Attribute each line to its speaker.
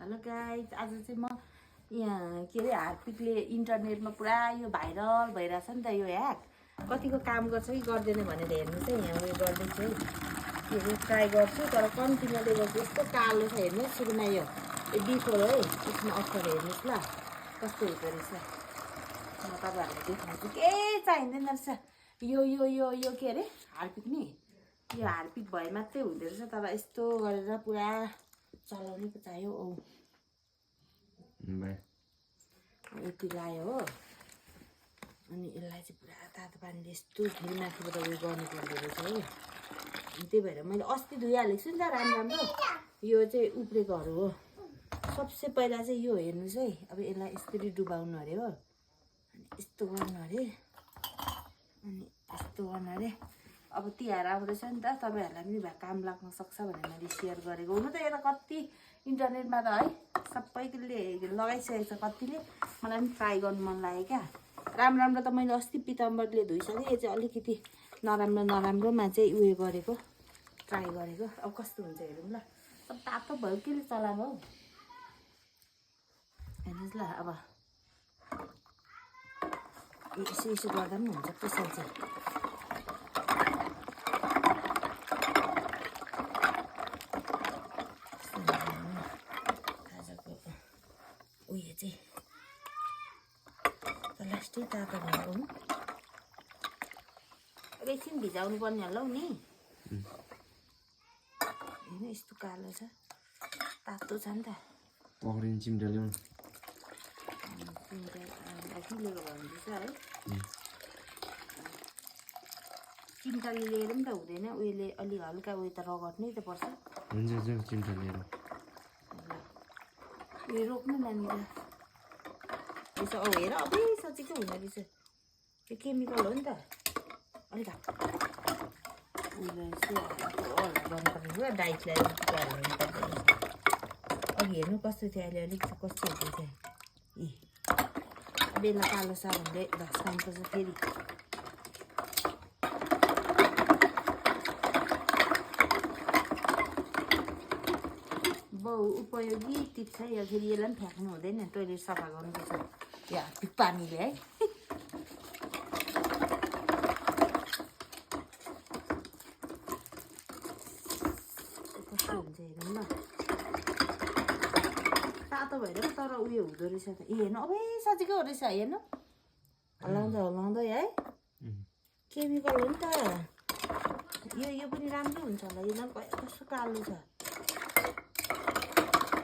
Speaker 1: Hello guys, आज चाहिँ म यहाँ के अरे हार्पिकले इन्टरनेटमा पुरा यो भाइरल भइरहेछ नि त यो ह्याक कतिको काम गर्छ कि गर्दैन भनेर हेर्नुहोस् है। यहाँ उयो गर्दैछु है, के अरे ट्राई गर्छु तर कम्तीमा देखेको यस्तो कालो छ हेर्नुहोस्। सुरुमा यो बिफोर है, यसमा अक्षर हेर्नुहोस् ल कस्तो हुँदो रहेछ। म तपाईँहरूलाई देखाउँछु, केही चाहिँदैन रहेछ। यो यो यो यो के अरे हार्पिक नि, यो हार्पिक भए मात्रै हुँदो रहेछ। तर यस्तो गरेर पुरा चलाउनै पो चाहियो। औ यति लायो हो, अनि यसलाई चाहिँ पुरा तातो पानीले यस्तो फेरि माथिबाट उयो गर्नुपर्दो रहेछ है। त्यही भएर मैले अस्ति धुइहालेको छु नि त राम्रो। यो चाहिँ उब्रेकोहरू हो। सबसे पहिला चाहिँ यो हेर्नुहोस् है, अब यसलाई यसरी डुबाउनु अरे हो, अनि यस्तो गर्नु अरे, अनि यस्तो गर्नु अरे। अब तिहार आउँदैछ नि त, तपाईँहरूलाई पनि काम लाग्न सक्छ भनेर मैले सेयर गरेको। हुनु त यता कति इन्टरनेटमा त है सबैले लगाइसकेको छ कतिले। मलाई पनि ट्राई गर्नु मन लाग्यो क्या। राम्रो त मैले अस्ति पिताम्बरले धोइसकेँ, यो चाहिँ अलिकति नराम्रोमा चाहिँ उयो गरेको, ट्राई गरेको। अब कस्तो हुन्छ हेरौँ ल। अब तातो भयो केले चलाएको हौ हेर्नुहोस् ल। अब यसो गर्दा पनि हुन्छ त्यसरी चाहिँ। उयो चाहिँ लास्टै तातो भएको हो। अब एकछिन भिजाउनु पर्ने होला हौ नि। होइन यस्तो कालो छ, तातो छ नि त।
Speaker 2: पक्रिनु चिम्टा ल्याउनु,
Speaker 1: चिम्टाले भन्दैछ है। चिम्टाले लिएर पनि त हुँदैन, उयोले अलि हल्का उयो त रगट्नै त पर्छ।
Speaker 2: हुन्छ जाउँ चिम्टा लिएर।
Speaker 1: उयो रोक्नु नानीले यसो। औ हेर अबै सजिलो हुँदो रहेछ। त्यो केमिकल हो नि त, अलिक उयो गर्नुपर्ने डाइटलाई अघि हेर्नु कस्तो थियो, अहिले अलिक कस्तो हुँदै थियो। ए बेला कालो साबुनले धस्काउनुपर्छ फेरि। बहु उपयोगी टिप्स है यो। फेरि यसलाई पनि फ्याँक्नु हुँदैन, टोइलेट सफा गर्नुपर्छ यो हार्पिक पानीले है। कस्तो हुन्छ हेरौँ ल। तातो भएर तर उयो हुँदो रहेछ त। ए हेर्नु अबै सजिलो रहेछ हेर्नु, हल्लाउँदै है। केमिकल हो नि त यो पनि राम्रो हुन्छ होला। यसलाई कस्तो कालो छ।